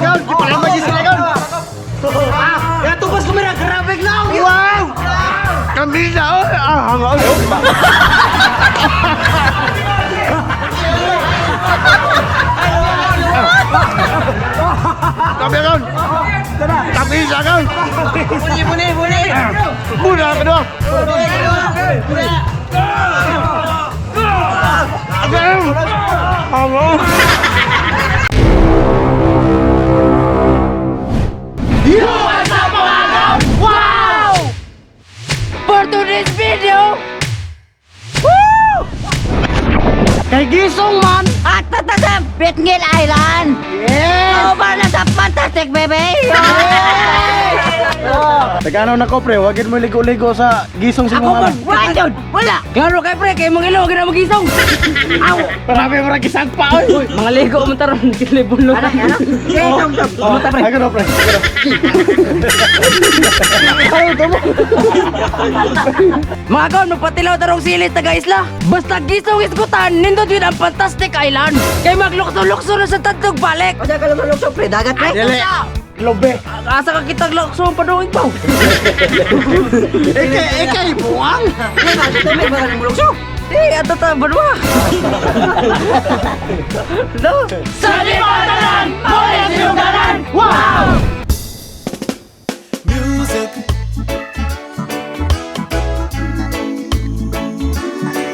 Agaw, di pa naman sila agaw. Ah, ya tubos ko mira, grabe na. Wow! Kami na, oh. Ah, hangaw. Kami agaw. Kami sa agaw. Buni, buni, buni. Muna ka doon. Agaw! Hangaw. Wow! For today's video, Kay Gisong man. At sa Bitngil Island. Yes! Over na sa fantastic, baby. Taganaw na ko pre, wagin mo ligo-ligo sa gisong sa Ako man, wala yun, wala. Klaro kay pre, kay mga ilo, gina magisong. Aw! Marami mo rin gisang pa oy. Mga ligo mo taron, kilibon Ano, ano? Gisong, Oh, pre. Ay, pre. Ay, tamo. Mga kaon, magpatilaw tarong silit taga isla. Basta gisong iskutan, nindot yun ang Fantastic Island. Kay maglukso-lukso na sa tatlog balik. O ka lang malukso, pre, dagat, pre. Dili. Lobe. Asa ka kitag lukso ang padungin pa. Ikay, ikay, buwang. May mga malukso. Eh, ato ta banwa. No. Sa lipatanan, maulit yung ganan. Wow! Music.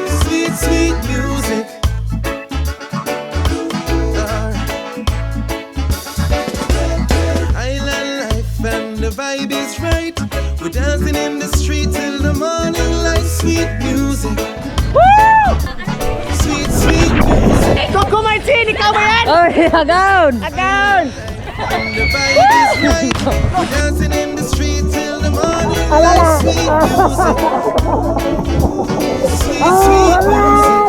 Sweet, sweet music. Island life and the vibe is right. We're dancing in the street till the morning light. Sweet music. Sweet, sweet music. Coco Martin, ikaw ba yan? Oy, agaon! Agaon! And the vibe is right. We're dancing in the street till the morning light. Sweet music. Sweet, sweet music.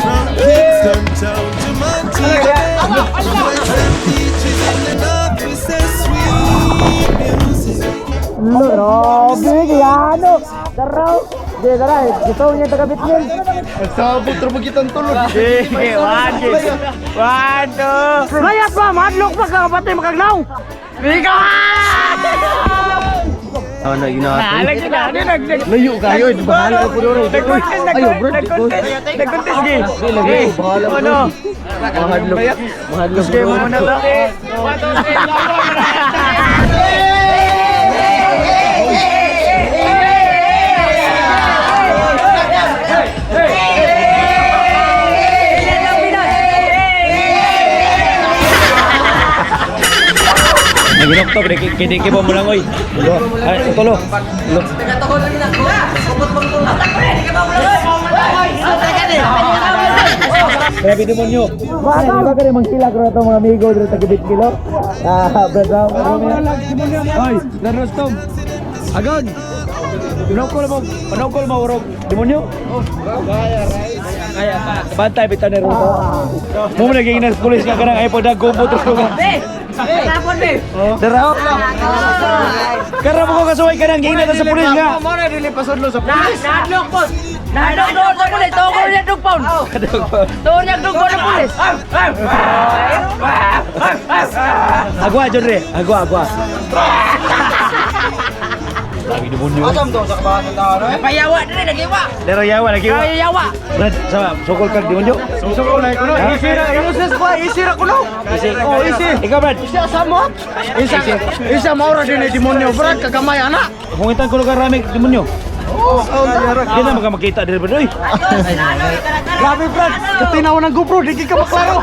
From Kingston town to Montego Bay. From Western beaches in the north, we say sweet music. Grabe, kayano! Daraw! Di, dara, gusto niya taga-Bitngil. Sabot ra kitang tulog. Sige, one, one, two. Mayat pa, madlok pa ka, pati makagnaw. Ikaw! Ano ina? Nag Layo kayo, eh, bahala ko doon. Ayo, bro. Nag-contest, gi. Lagi, bahala ko. Ano? Mahadlok. Mahadlok. Sige, mo na ba? Naginok to, kini kini mo lang oy. Ay, tulo. Grabe demonyo. Ba ka rin manghila ko na itong mga amigo dito sa Gibit Kilo? Ah, Brad Ram. Oy, Larostom. Agon. Panokol mo, panokol mo urog demonyo. Kaya pa. Bantay bitaw ni Ruto. Mo man naging inas pulis nga kanang ay pagdag gumbo to ka. Tapon, be. Dara. Kara mo ko kasuway kanang giingnan sa pulis nga. Mo na dili pasudlo sa pulis. Nahadlok po! Nahadlok doon sa pulis! Tuon niya dugpon! Tuon niya dugpon ng pulis! Agwa John Re, agwa agwa. Grabe demonyo. Payawa din, nag-iwa! Dara yawa lagi. Payawa! Brad, sama sokol kag demonyo. Sukol na kuno. Easy ra, easy ko, easy ra kuno. Oh, easy. Ikaw Brad. Isa sa mo. Isa, isa maura din ni demonyo, brad, kagamay ana. Hungitan ko lugar rami demonyo. Oh, Di na maka makita diri Brad oy. Grabe, brad. Katinaw ng GoPro, di ka maklaro.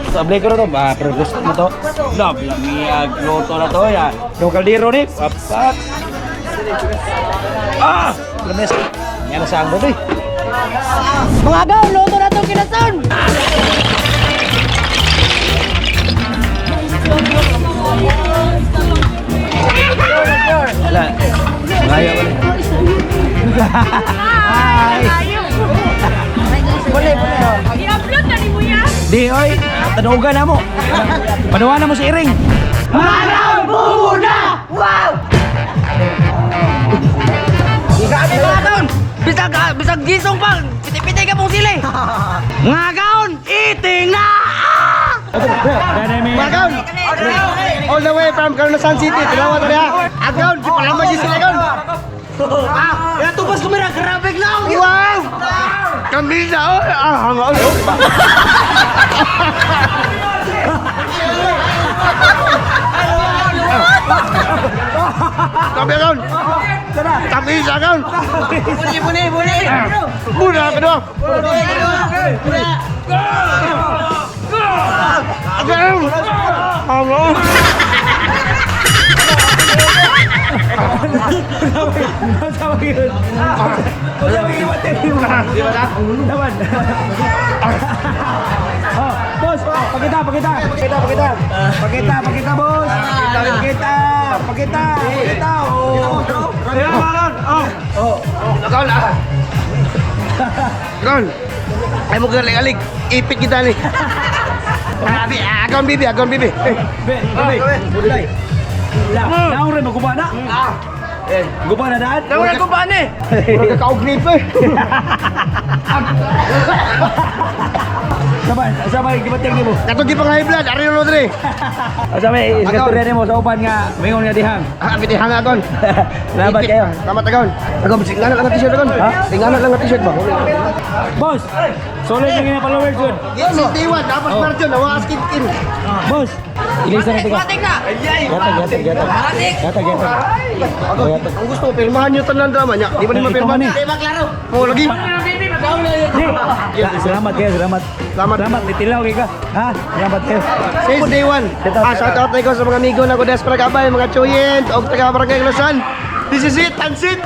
Sa blake ko to, ba pero gusto mo to. Love lami luto na to ya. Yung kaldero ni, papak. Ah, lemes. Yan sa anggo eh. Mga gaw, luto na itong kinason! Wala. Ngayo ko. Hi. Buli, buli. I-upload na ni mo yan. Di oy, tanugan na mo. Panuwan na mo si Iring. Maraw, buo na! Wow! Grabe mga gaon! Bisag, ah, bisag gisong pa! Piti-piti ka pong sili! Mga gaon, eating na! Ah! Dynamic. Magaon. All the way from Caronasan City, Tilawa to niya. Agaon, di pala sila agaon. Ah, tubos kumira, grabe lang. Wow! Kamisa, oh! Ah, hangaon. Tabi agaon. Tabi agaon. Buni, buni, buni. Muna ka doon. Agaon. Hangaon. Unsa man yun? Unsa man yun? Di ba na? Naman. Oh, boss, pakita, pakita. Pakita, pakita. Pakita, pakita, boss. Pakita, pakita, pakita. Oh. Oh. Agaon ah. Agaon. Ay mo galing-alig. Ipit kita ni. Grabe, agaon bibi, agaon bibi. Eh, Be, be, be. La, naong rin maguba na. Guba na daan. Nawala ko ba ni? Murag kakaog eh. Saban, sabay gibating nimo. Katong gi pang high blood, ari no dre. Asa may istorya nimo sa uban nga mingon nga dihang. Ah, biti hanga agon. Salamat kayo. Salamat agon. Agon, tingnan lang ang t-shirt agon. Ha? Tingnan lang ang t-shirt ba? Boss, solid yung ina followers yun. Si Tiwan, dapat marjon, nawa askin kin. Boss, ilisa na tika. Matik na. Gatag, gatag, gatag. Matik. Gatag, gatag. Agon, ang gusto mo pirmahan niyo tanan drama niya. Di ba ni mapirmahan? Ikaw Di ba klaro? Mo lagi. Salamat kayo, salamat. Salamat. Salamat, nitilaw kay ka. Ha? Salamat kayo. Since day one. Ah, shout out ko sa mga amigo na ko Desper Gabay, mga Chuyent, og taga Barangay Glasan. This is it, Tansit.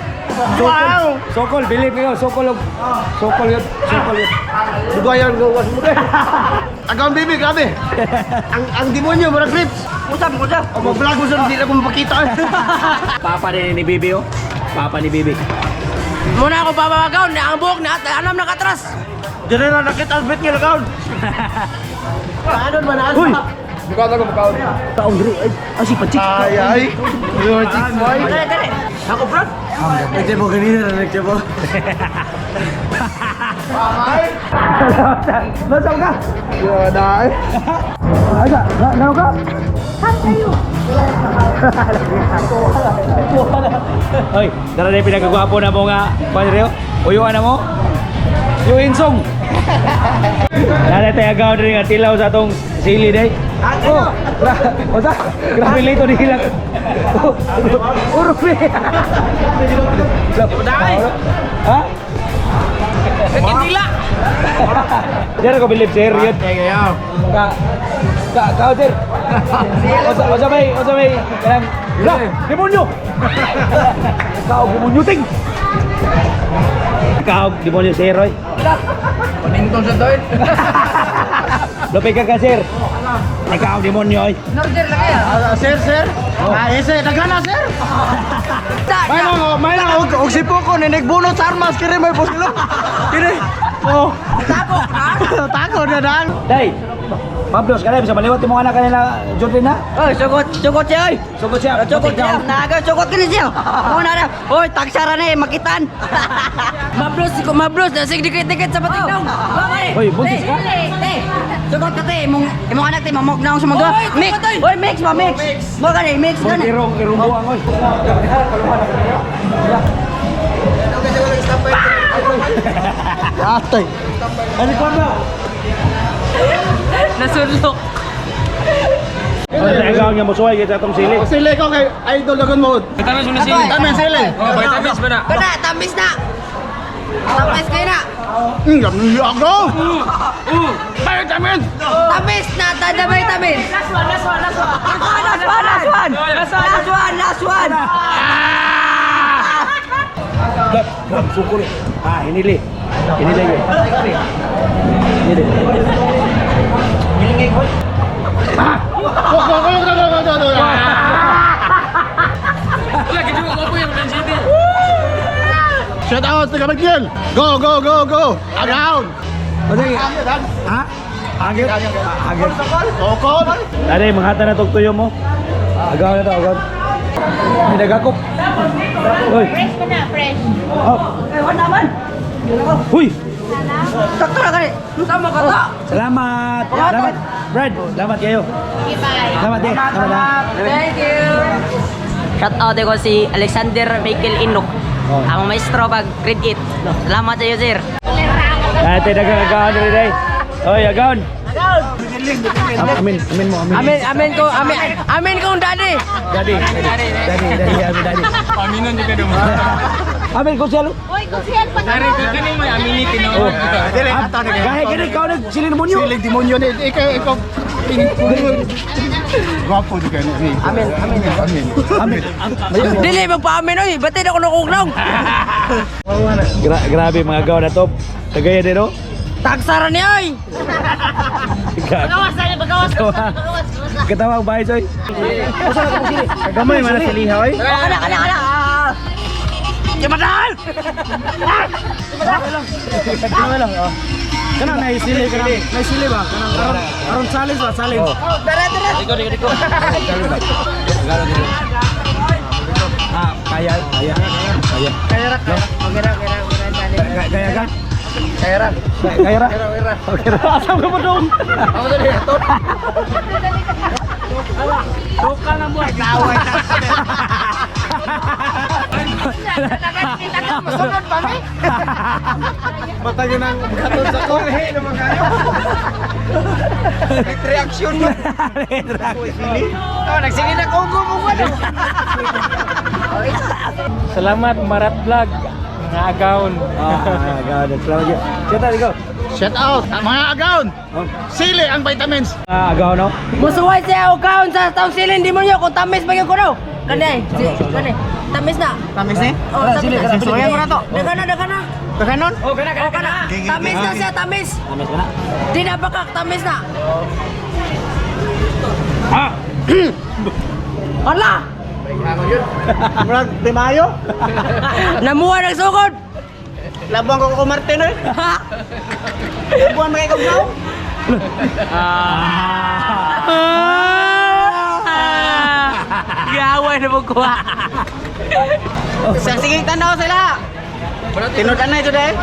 Wow! Sokol, believe kayo, sokol og sokol yun, sokol yun. Dugayan ko was mo. Agon bibi, grabe. Ang demonyo murag grips. Usap, usap. O mo-vlog mo sa di na ko mapakita. Papa ni Bibi oh. Papa ni Bibi. Muna ako papamagaw na ang buhok na at anam nakatras. Dire na nakita ang bit nga lagaw. Paano man ano? Uy! Taong diri ay ah, si Pachik. Ay ay. Dere, dere. Ako, bro. Nagtibo ganina na nagtibo. Nasaan ka? Dai. Asa? Nano ka? Oy, dara na yung pinagagwapo na mo nga. Padre, uyuan na mo. Yung insong. Dara tayo agaw din nga tilaw sa atong sili day. Oh, osa, grabe lito ni hilang. Uro pre. Ha? Kandila. Dara ko bilib sir yun. Ka ka ka sir. Osa may kanang la demonyo. Kao demonyo ting. Kao demonyo sir oy. Paningtong sa doy. Lupig ka sir. Ikaw demonyo oy. Northern lang kaya. Sir, sir. Ah, ese dagana sir. Ta. May lang, may lang og og sipo ko ni nagbunot sa armas kiri may puslo. Kiri. Oh, Tapo ka. tako na dan. Day. Pablos ka na bisa maliwat imong anak kanila Jordan na. Oy, sugot, sugot siya, oy. Sugod siya. Sugot siya. Naga, sugot kini siya. Oh, nara. Oy, taksara na eh, makitan. Mablos ko mablos na sig dikit-dikit sa patigdong. Hoy, buntis ka? Te, sugot ka te, imong imong anak te mamog na sa mga. Oy, Mix. kumatay. Oy, mix ma mix. Mo gani, mix gani. Irong irong buang oy. Atay. Ano ko ba? Nasulok. Ano agaw nga mosuway kay sa atong sili. Sili ko kay idol dagon mo. Tamis sili. Kana, tamis na. Tamis kayo na. Ako. Vitamin. Tamis na, tada vitamin. Last one, last one, last one. Last one, last one. Gab, gab, sukol. Ah, hinili. Hinili yun. Hinili. Go go go go go go. Shout out to Kamagyan. Go go go go. Around. Kasi, ha? Agit? Agit. Sokol. Dali, manghata na tog tuyo mo. Agaw na to, agaw. May nagakop. Uy. Fresh ka na, fresh. Oh. Eh, wala naman. Huy! Sakto na gani. Tama ka ta. Salamat! Salamat! Brad, salamat kayo. Okay, bye. Salamat eh. Salamat ah. Thank you. Shout out ko si Alexander Michael Inok. Oh. Ang maestro pag grade 8. Salamat sa iyo, sir. Dati dagang agaon rin day. Oy, agaon. Amin, amin mo, amin. Amin, amin ko, amin, amin kong daddy. Daddy, daddy, daddy, daddy, amin, daddy. Aminon di ka dumo. Amin ko siya. Oy, kusihal pa na. Oh. Gahe gani kau nag sili demonyo. Siling demonyo ni ikaw ikaw Gwapo di kayo ni. Amen, amen. Amen. Amin. Dili magpaamin oy, batid ako nakugnong. Grabe mga agaw na to. Tagaya din no. Tagsara ni oy. Bagawas na, bagawas. Katawa ang bahay soy. Usa na ka sili. Gamay man na siliha oy. Kana, kana, kana. Yamadal! Gamay lang oh. Kanang naisili kanang naisili ba? Kanang aron aron challenge ba challenge. Dara, dara. Diko, diko, diko. Ah, kaya, kaya, kaya. Kaya ra, kaya. Okay ra, okay ra, okay ra. Kaya ka? Kaya ra. Kaya ra. Okay ra. Asa ka mo dong? Ako to dito. Masunod pa mi. Matag nang gatol sa kulhi naman kayo. Reaction mo. Oh, nagsige na kugo mo ko. Salamat Marat Vlog, mga agaon. Ah, agaw. Salamat yun. Shout out, ikaw. Shout out mga agaon. Sili ang vitamins. Ah, agaw no? Musuway siya og kaon sa taong silin demonyo kung tamis ba gyud ko no. Kani, si kani. Tamis na. Tamis ni? Oh, tamis na. Suwayan mo na to. Dagana, dagana. Kakanon? Oh, kana, kana, kana. Tamis na siya, tamis. Tamis ka na. Di na bakak, tamis na. Ah! Ala! Murag di maayo. Namuha ng sugod. Labuan ko ko Martin oy. Labuan kay ko now. Gaway na mo kuha. Sa sige tanaw sila. Tinud-an na ito dahil.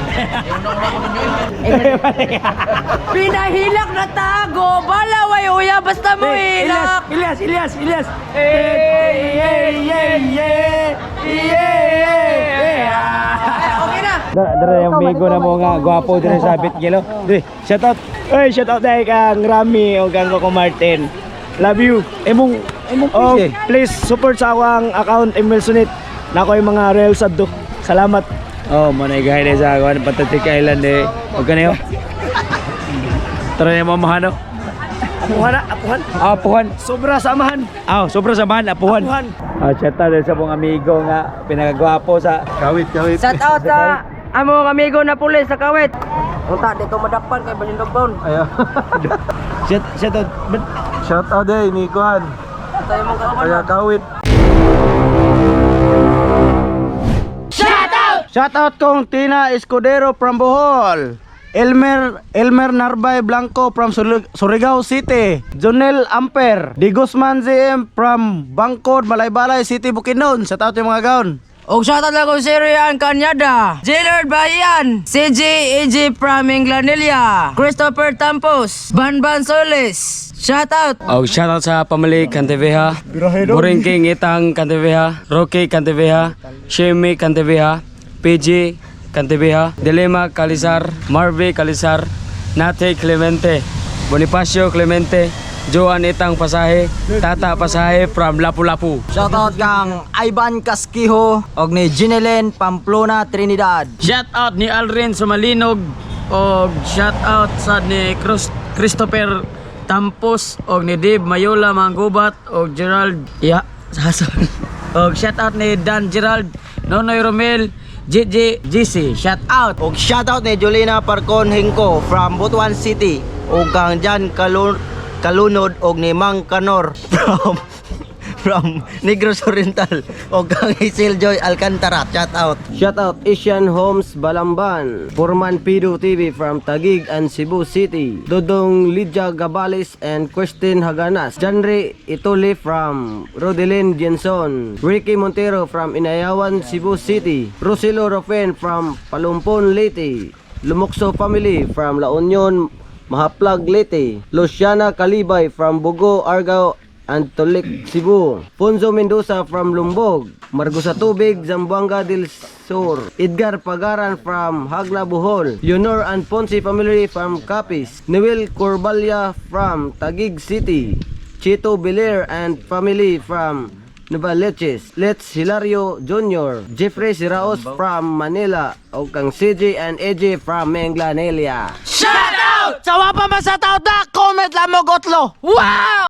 Pinahilak na tago, balaway uya basta mo hilak. Elias, Elias, Elias. Eh, yeah, yeah, yeah. Yeah, yeah. Okay na. Dara, dara yung amigo na mo nga gwapo dire sa Bitgelo. Dire, shout out. Oy, shout out dai kang Rami o kang Coco Martin. Love you. Imong imong oh, please support sa akong account Emil Sunit. Nako yung mga reels adto. Salamat. Oh, mo na igay sa ako ang Patatrik Island eh. Og kaniyo. Tara na mo mahano. Apuhan na, apuhan. Apuhan. Sobra sa amahan. Ah, sobra sa man, apuhan. Apuhan. Ah, shout out din sa mong amigo nga pinakagwapo sa Kawit, kawit. Shout out sa among amigo na pulis sa Kawit. Unta di ko madakpan kay Balindog Brown. Ayo. shout out. Shout out day ni Kuan. Tayo mong kauban. Kaya kawit. Shout out kong Tina Escudero from Bohol. Elmer Elmer Narbay Blanco from Surigao City. Jonel Amper. Di Guzman ZM from Bangkod, Malaybalay City, Bukidnon. Shout out yung mga gaon. Og shout out lang kong si Rian Canyada, Jailord Bayan, CJ AJ from Inglanilla, Christopher Tampos, Banban Solis. Shout out. Og shout out sa pamilya Canteveja, Boring King Itang Canteveja, Rocky Canteveja, Shemi Canteveja, PG Canteveja, Dilema Calizar, Marvy Calizar, Nate Clemente, Bonifacio Clemente, Joan Itang Pasahe, Tata Pasahe from Lapu-Lapu. Shout out kang Ivan Casquijo og ni Ginelen Pamplona Trinidad. Shout out ni Alrin Sumalinog og shout out sa ni Christopher Tampos og ni Dave Mayola Manggubat og Gerald Ya Hason og shout out ni Dan Gerald Nonoy Romel JJ GC shout out. Og shout out ni Julina Parcon Hingko from Butuan City. Og kang Jan Kalunod og ni Mang Kanor from Negros Oriental. Og kang Hazel Joy Alcantara. Shout out. Shout out Asian Homes Balamban, Foreman Pido TV from Taguig and Cebu City, Dodong Lydia Gabales and Christine Haganas, Janre Itoli from Rodelin Jenson, Ricky Montero from Inayawan, Cebu City, Rosilo Rofen from Palumpon, Leyte, Lumokso Family from La Union, Mahaplag, Leyte. Luciana Calibay from Bogo, Argao, and Tolik, Cebu. Ponzo Mendoza from Lumbog. Margosa Tubig, Zamboanga del Sur. Edgar Pagaran from Hagna, Bohol. Leonor and Ponce family from Capiz. Noel Corbalia from Taguig City. Chito Beler and family from Novaliches. Let's Hilario Jr. Jeffrey Siraos from Manila. O kang CJ and AJ from Menglanelia. Sa wa pa ma-shoutout na, comment lang mo gotlo. Wow!